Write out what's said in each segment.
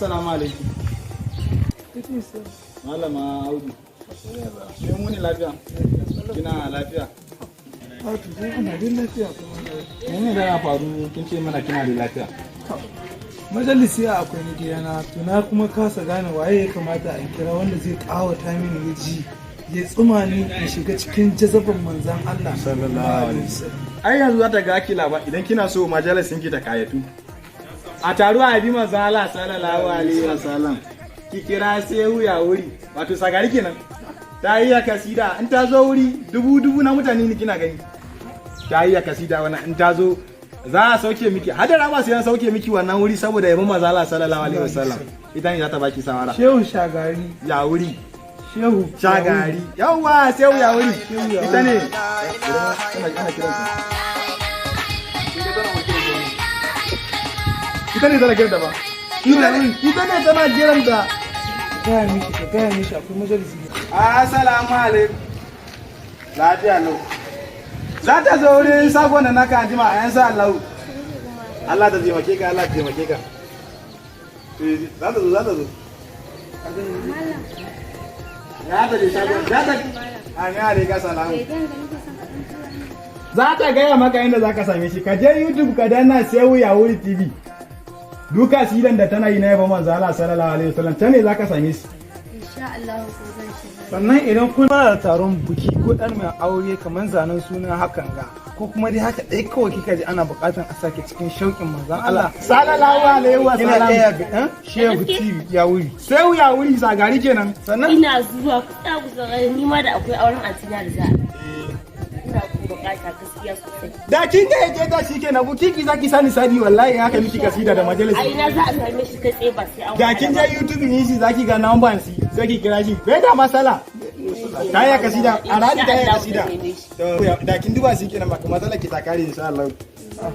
Assalamu alaikum. Malama Audu. Kin wuni lafiya? Kina lafiya? Wato dai ana dai lafiya kuma. Mene da ya faru kin ce mana kina da lafiya? Majalisi a akwai na gidana, to na kuma kasa gane waye ya kamata in kira wanda zai kawata mini ya ji ya tsuma ni in shiga cikin jazaban Manzan Allah. Sallallahu alaihi wasallam. Ai yanzu za ta ga kila ba idan kina so majalisin ki ta kayatu. A taruwa a bi Manzon Allah sallallahu alaihi wasallam. Ki kira sai wuya wuri, wato sagari kenan. Ta yi kasida in ta zo wuri, dubu dubu na mutane ne kina gani. Ta yi kasida wannan, in ta zo za a sauke miki hadara ma, sai an sauke miki wannan wuri saboda yabon Manzon Allah sallallahu alaihi wasallam. Ita ne za ta baki sawara. Shehu Shagari. Ya wuri. Shehu Shagari. Yawwa, sai ya wuri. Ita ne. Ana kiran ku. Ita ne tana kiranta ba. Ita ne tana kiranta. Gaya mishi, ka gaya mishi akwai majalisi. Assalamu alaikum. Lafiya lau. Za ta zo wurin sakon da naka anjima a yan sa Allah. Allah ta taimake ka, Allah ta taimake ka. Eh, za ta zo, za ta zo. Ya ta je shagon, za ta. Amin alaika salamu. Za ta gaya maka inda za ka same shi. Ka je YouTube ka danna Sewu Yawuri TV. Duka sidan da tana yi na yaba Manzo Allah sallallahu alaihi wasallam, ta ne za ka same shi. Insha Allah ko zan shiga. Sannan idan kun fara taron buki ko dan mai aure, kamar zanen suna hakan ga, ko kuma dai haka ɗaya kawai kika ji ana buƙatar a sake cikin shauƙin Manzon Allah sallallahu alaihi kina wasallam. iya ga ɗan Shehu TV ya wuri. Sewu Yawuri Sagari kenan. Sannan Ina zuwa, ku tsaya ku saurare ni ma, da akwai auren antina da za a yi. Ina ku bukata gaskiya sosai. Da kin ga yake ta shi kenan, buki ki zaki sani sadi wallahi in aka miki kasida da A majalisi. ina za a same shi kai tsaye ba sai an Da kin je YouTube yin shi, zaki ga number shi, sai ki kira shi. Bai da masala. Ta yi kasida, a rani ta yi kasida. To da kin duba shi kenan, ba kuma matsala ki ta kare insha Allah.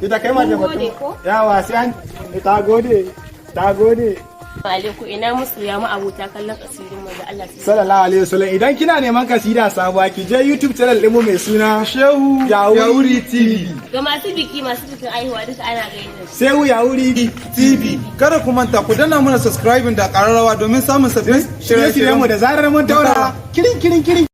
Ita kai ma Mun da gode ko? Yawa, sai an ta gode. Ta gode. Alaikum, ina musu ya mu abota kallon kasirin Manzo Allah. Sallallahu alaihi wasallam. Idan kina neman kasida sabuwa, ki je YouTube channel ɗinmu mai suna Shehu Yawuri TV. Ga masu biki, masu bikin aihuwa, duka ana gaida su. Sehu Yawuri TV. Kada ku manta ku danna mana subscribing da ƙararrawa domin samun sabbin shirye-shiryenmu da zarar mun daura. Kirin kirin kirin.